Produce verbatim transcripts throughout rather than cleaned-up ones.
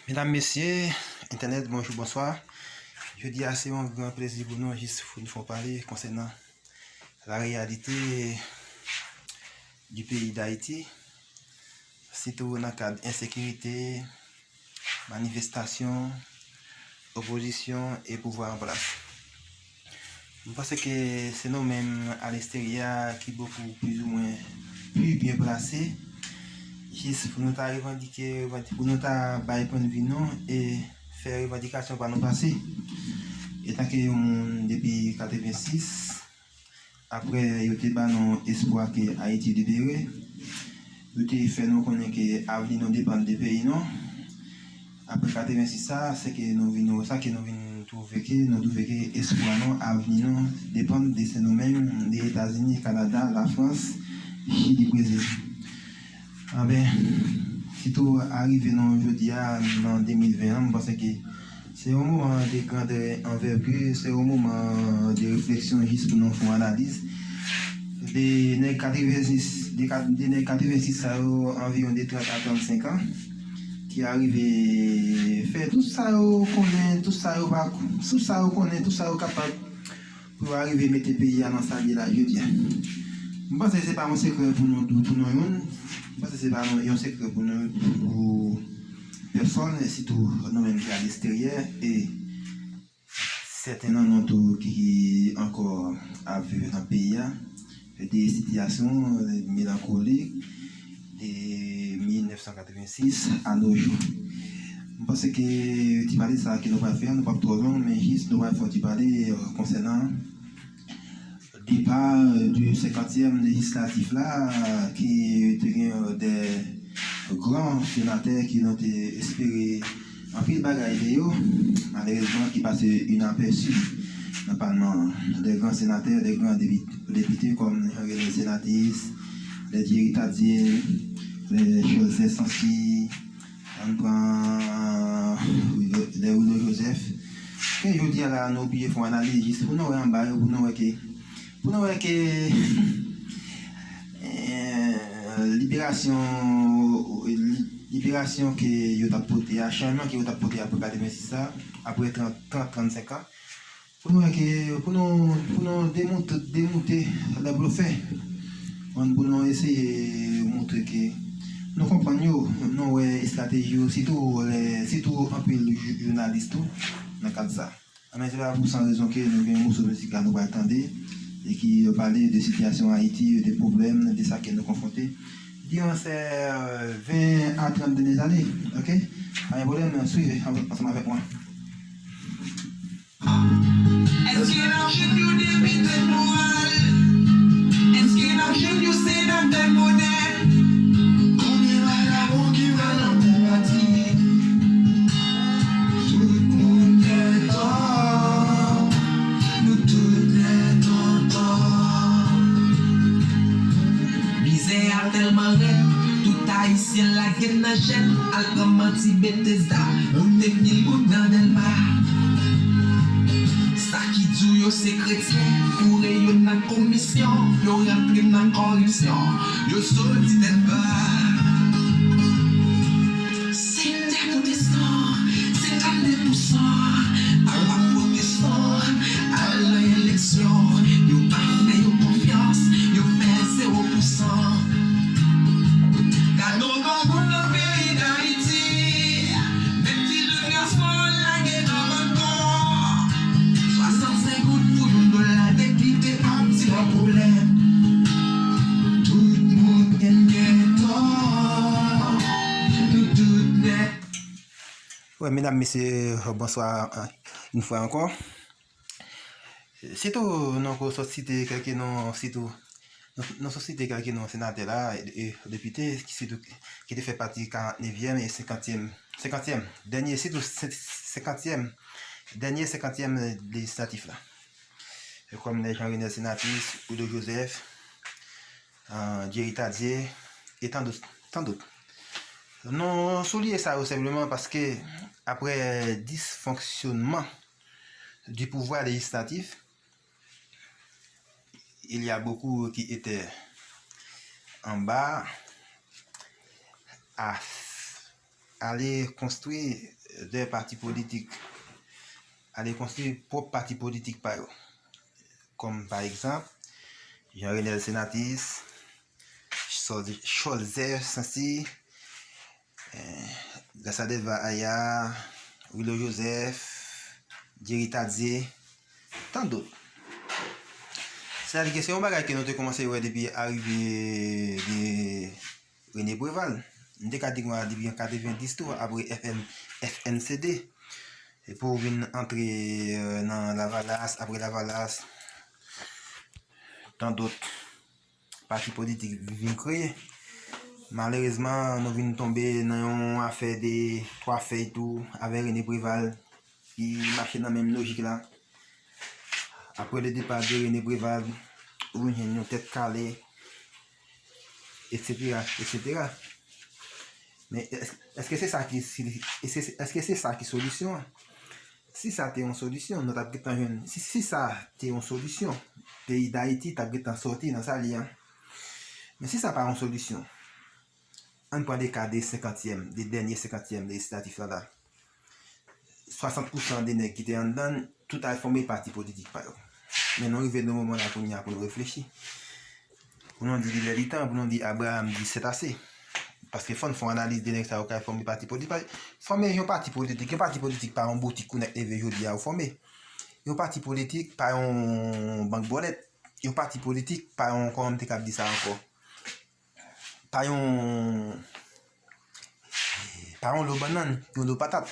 Medam, mesye, entènèt, bonjou, bonswa. Jodi a, se yon gran plezi pou nou jis pou nou fè yon pale konsènan la réalité du pays d'Haïti, sitou nan kad ensekirite, manifestasyon, opozisyon e pouvwa an plas. M panse ke se nou menm a leksteryè a ki bokou plizoumwen pli byen plase, jis pou nou ta revandike, revandi-, pou nou ta bay pwennvi nou e fè revandikasyon pa nou pase. Etanke yon moun depi katrevensis, apre yo te ba nou espwa ke Ayiti libere, yo te fè nou konnen ke avni nou depann de peyi nou. Apre katrevensis sa, se ke nou vin wè sa, ke nou vin twouve ke, nou twouve ke espwa nou, avni nou depann de se nou menm, de Etazini, Kanada, Lafrans, Chili, Brezil. Anben, sitou arive nou jodi a, nan de mil ven an, m panse ke se yon moman de grande envergure, se yon moman de refleksyon jis pou nou fè yon analiz. De nèg katrevensis, de kat-, de nèg katrevensis sa yo, anviwon de trant a trannsenk an, ki arive fè tout sa yo konnen, tout sa yo pa, tout sa yo konnen, tout sa yo kapab pou yo arive mete peyi a nan sa l ye la jodi a. M panse se pa yon sekrè pou nou, pou nou youn. M panse se pa yon, yon sekrè pou nou, pou pèsòn, e sitou nou menm ki a leksteryè, e sèten nan nou tou ki ankò ap viv nan peyi a, de sitiyasyon melankolik de mil nèf san katrevensis a nos jours. M panse ke ti pale sa ke nou pral fè a, nou p ap twò long, men jis nou pral fè yon ti pale, euh, konsènan depa, euh, du senkantyèm lejislatif la, ki te gen, euh, de gran senatè ki nou te espere anpil bagay de yo, malerezman ki pase inapèsi nan palman an. De gran senatè, de gran depi-, depite kòm Jean Renel Sénatus, de Jerry Tardieu, de Joseph Sancy, ann pran de Reno Joseph. Ke jodi a la, nou oblije fè yon analiz jis pou nou wè anba yo, pou nou wè ke, pou nou wè ke, eh, liberasyon, li-, liberasyon ke yo t ap pote a, chanjman ke yo t ap pote apre katrevensis sa, apre trant, trant, trannsenk an, pou nou wè ke, pou nou, pou nou demoute, demoute les bluffeurs. Pou nou eseye montre ke nou konprann yo, nou wè estrateji yo, sitou lè, sitou anpil jou-, jounalis tou nan kad sa. Anben, se pa pou san rezon ke nou gen yon moso mizik la nou pral tande e ki pale de sitiyasyon Ayiti, de pwoblèm, de sa ke nou konfwonte diran se, euh, ven a trant dènye zane, oke? Pa gen pwoblèm, swiv ansanm avèk mwen. Èske n ap jwenn yon depite moral? Èske n ap jwenn yon senatè modèn? Konbyen vagabon ki pral nan pati? Tout moun gen tò, nou tout nèt an tò. Mizè a tèlman rèd, tout Ayisyen lage n nan jèt, al pran manti Betesda, moute mil goud nan Dèlma. Sa ki di w yo se kretyen, foure yo nan komisyon, yo rantre nan kòripsyon, yo soti tèt ba. Sektè pwotestan, senkannde pousan, al pa pwotestan, al nan eleksyon, yo pa fè yo konfyans, yo fè zewo pousan. Gade yon grangou nan peyi Dayiti, menm ti jèn gason lage nan balkon. Swasannsenk goud pou yon dola depite ap ti yon pwoblèm. Tout moun gen gen tò, nou tout nèt. Wè, medam, mesye, bonswa, yon fwa ankò. Sitou, nou ko sot site kèlke non, sitou, nou, nou sot site kèlke non senatè la, e, e depite, ki sitou, ki te fè pati karantnevyèm e senkantyèm, senkantyèm, dènye, sitou sen-, senkantyèm, dènye senkantyèm lejislatif la. E kòm lè Jean Renel Sénatus, Reno Joseph, euh, Jerry Tardieu, e tan dòt, tan dòt. Nou souliye sa yo senpleman paske apre disfonksyonman du pouvoir législatif, il y a beaucoup qui étaient en bas à, ale konstwi de pati politik, ale konstwi pwòp pati politik pa yo. Kòm pa egzanp, Jean Renel Senatus, Cholzer Chancy, eh, Grassadeva Aya, Willo Joseph, Jerry Tardieu, tant d'autres. Sètadi ke se yon bagay ke nou te kòmanse wè depi arive de René Préval. M te ka di konsa depi an katrevendis tou, apre F M, F N C D. Epi w vin antre, euh, nan Lavalas, apre Lavalas, tant d'autres pati politik vin kreye. Malerezman, nou vin tonbe nan yon afè de twa fèy tou avè René Préval ki mache nan menm lojik la. Apre le départ de René Préval, ou vin jwenn yon tèt kale, et cetera, et cetera. Men èske, èske se sa ki, si, èske, èske se sa ki solisyon an? Si sa te yon solisyon, nou t ap gentan jwenn, si, si sa te yon solisyon, peyi Dayiti t ap gentan sòti nan sa li an. Men si sa pa yon solisyon, ann pran de ka de senkantyèm, de dènye senkantyèm lejislatif la la. Swasant pousan de nèg ki te anndan, tout al fòme pati politik pa yo. Men nou rive nan moman la kounye a pou nou reflechi. Pou nou di li lè li tan, pou nou di Abraham di c'est assez. Paske fò n fè yon analiz de nèg sa yo k al fòme pati politik. Fòme yon pati politik, yon pati politik pa yon boutik ou nèk leve jodi a ou fòme. Yon pati politik pa yon bank bòlèt. Yon pati politik pa yon, kòman m te kab di sa ankò? Pa yon, pa yon lo bannann, yon lo patat.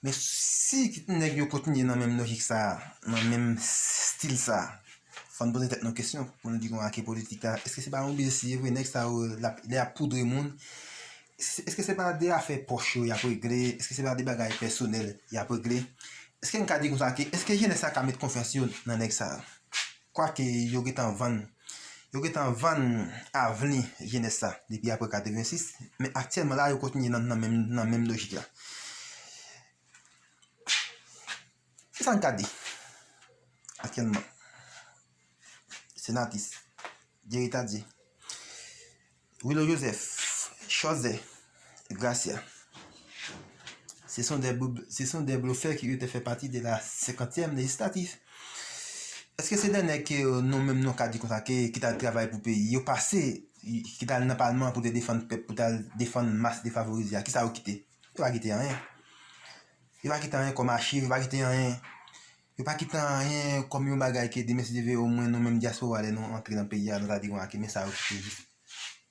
Men si nèg yo kontinye nan menm lojik sa, nan menm stil sa, fò n poze tèt nou kesyon pou nou di konsa ke politik la, èske se pa yon biznis li ye vre? Nèg sa yo, l ap, lè y ap poudre moun, èske se pa de afè pòch yo y ap regle? Èske se pa de bagay pèsonèl y ap regle? Èske n ka di konsa ke, èske jenès sa ka met konfyans yo nan nèg sa? Kwake yo gentan vann, yo gentan vann avni jenès sa depi apre katrevensis, men aktyèlman la yo kontinye nan, nan menm, nan menm lojik la. Kisa n ka di aktyèlman? Senatus, Jerry Tardieu, Willo Joseph, Cholzer, Gracia. Ce sont des bl-, ce sont des bluffeurs qui étaient fait partie de la cinquantième législative. Èske se de nèg ke, euh, nou menm nou ka di konsa ke, ki t al travay pou peyi? Yo pase, ki t al nan palman pou te defann pèp, pou t al defann mas defavorize a. Kisa yo kite? Yo pa kite anyen. Yo pa kite anyen kòm achiv, yo pa kite anyen. Yo pa kite anyen kòm yon bagay ke demen si Dye vle omwen nou menm dyaspora lè nou antre nan peyi a, nou ta di konsa ke men sa yo kite jis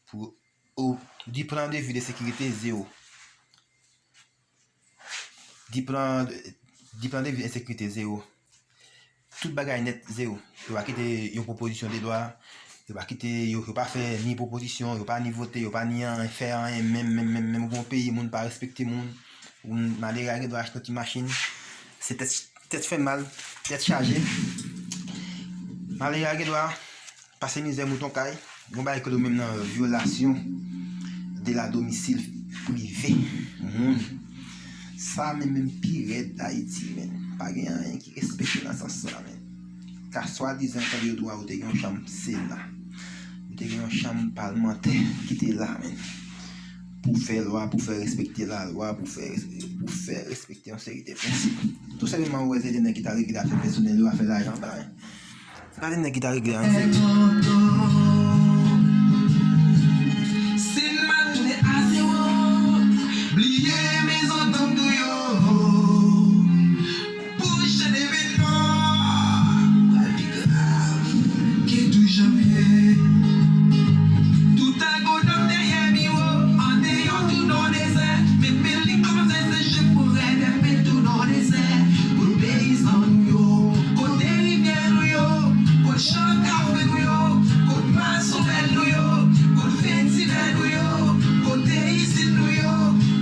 pou, ou, du plan de vie de sécurité, zéro. Du plan, du plan de vie ensekirite, zéro. Tout bagay nèt, zéro. Yo pa kite yon pwopozisyon de lwa, yo pa kite, yo, yo pa fè ni pwopozisyon, yo pa ni vote, yo pa ni anyen, fè anyen, menm, menm, menm, menm gon peyi, moun pa respekte moun, moun malere a gen dwa achte yon ti machin. Se tèt, tèt fè mal, tèt chaje. Malere a gen dwa pase mizè mouton kay, yon bagay ke nou menm nan vyolasyon de la domisil prive moun. Sa menm, menm pi rèd Ayiti, men. Pa gen anyen ki respekte nan sans sa, men. Ka swadizan tande yo dwa ou te gen yon chanm Sena. Ou te gen yon chanm palmantè ki te la, men. Pou fè lwa, pou fè respekte lalwa, pou fè, pou fè respekte yon seri de prensip. Tou senpleman, ou wè se de nèg ki ta regle afè pèsonèl yo, afè lajan, bagay. Se pa de nèg ki ta regle anyen serye. Sin mal tounen a zewo, bliye mezantant nou yo. Pwochen evènman pral pi grav ke douz janvye. Tout agonòm dèyè biwo, andeyò tou nan dezè. Men, men li kòmanse seche forè, dèpè tou nan dezè. Kot peyizan nou yo? Kote rivyè nou yo? Kot chan kafe nou yo? Kot mason bèl nou yo? Kot vetivè nou yo? Kote izin nou yo?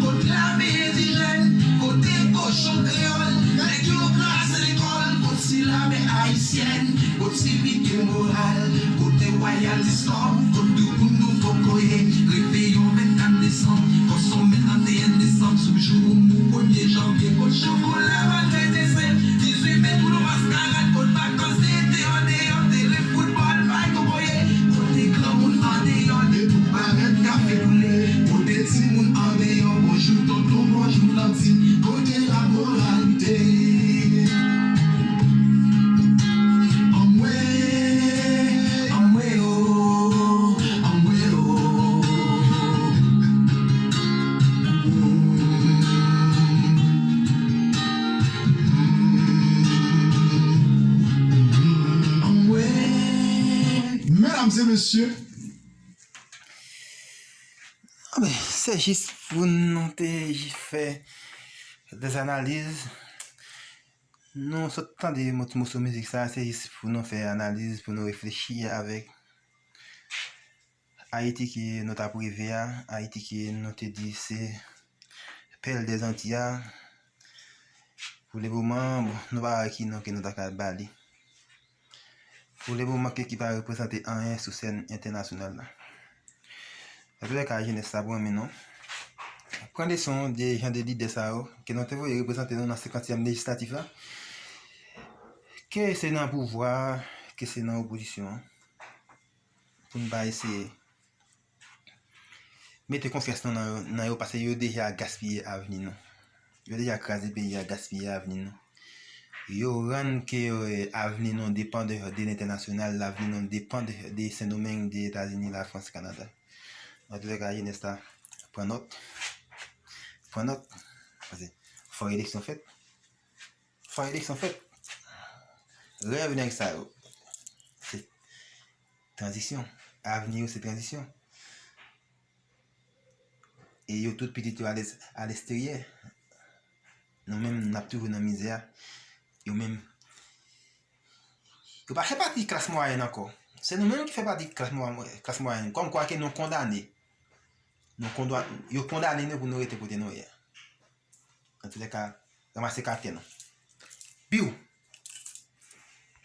Kot lame endijèn? Kote kochon kreyòl? Nèg yo kraze lekòl. Kot ti lame ayisyèn? Kot sivik e moral? Kote wayal diskò? Kot doubout nou poko ye? Reveyon vennkat desanm, kòsonmen trannteyen desanm, sou jou ou mou premye janvye, kot chokola malgre desen, dizuit me tou nou maskarad, kot vakans ete andeyò, teren foutbòl bay kokoye, kote granmoun andeyò, depi w parèt kafe koule, kote timoun andeyò, Mesye. Ah ben, se jis pou nou te fè de analiz. Nou sot tande yon ti moso mizik sa, se jis pou nou fè analiz, pou nou reflechi avèk Ayiti ke nou t ap reve a, Ayiti ke nou te di se pèl dè Zanti a. Pou le moman, bon, nou pa wè ki non ke nou ta ka ba li. Pou le moman, ke ki pa reprezante anyen sou sèn entènasyonal la. Antoulèka, jenès sa pran men nou. Pran leson de jan de lidè sa yo, ke nou te voye reprezante nou nan senkantyèm lejislatif la. Ke se nan pouvwa, ke se nan opozisyon an. Pou n pa eseye mete konfyans nou nan yo, nan yo, paske yo deja gaspiye avni nou. Yo deja kraze peyi a, gaspiye avni nou. Yo rann ke, eh, avni nou depann de, de lentènasyonal, lavni nou depann de, de Sendomeng, de Etazini, Lafrans, Kanada. Antoulèka, jenès la, pran nòt. Pran nòt. Paske fò eleksyon fèt. Fò eleksyon fèt. Rèv nèg sa yo, se tranzisyon. Avni yo se tranzisyon. E yo tout pitit yo a lès-, a lèsteryè. Nou menm, n ap toujou nan mizè a. Yo menm, yo pa fè pati klas mwayèn ankò. Se nou menm ki fè pati klas mwa-, klas mwayèn. Kòmkwa ke nou kondane. Nou kondwa-, yo kondane nou pou nou rete kote nou ye a. Antoulèka, ranmase karaktè nou. Piw!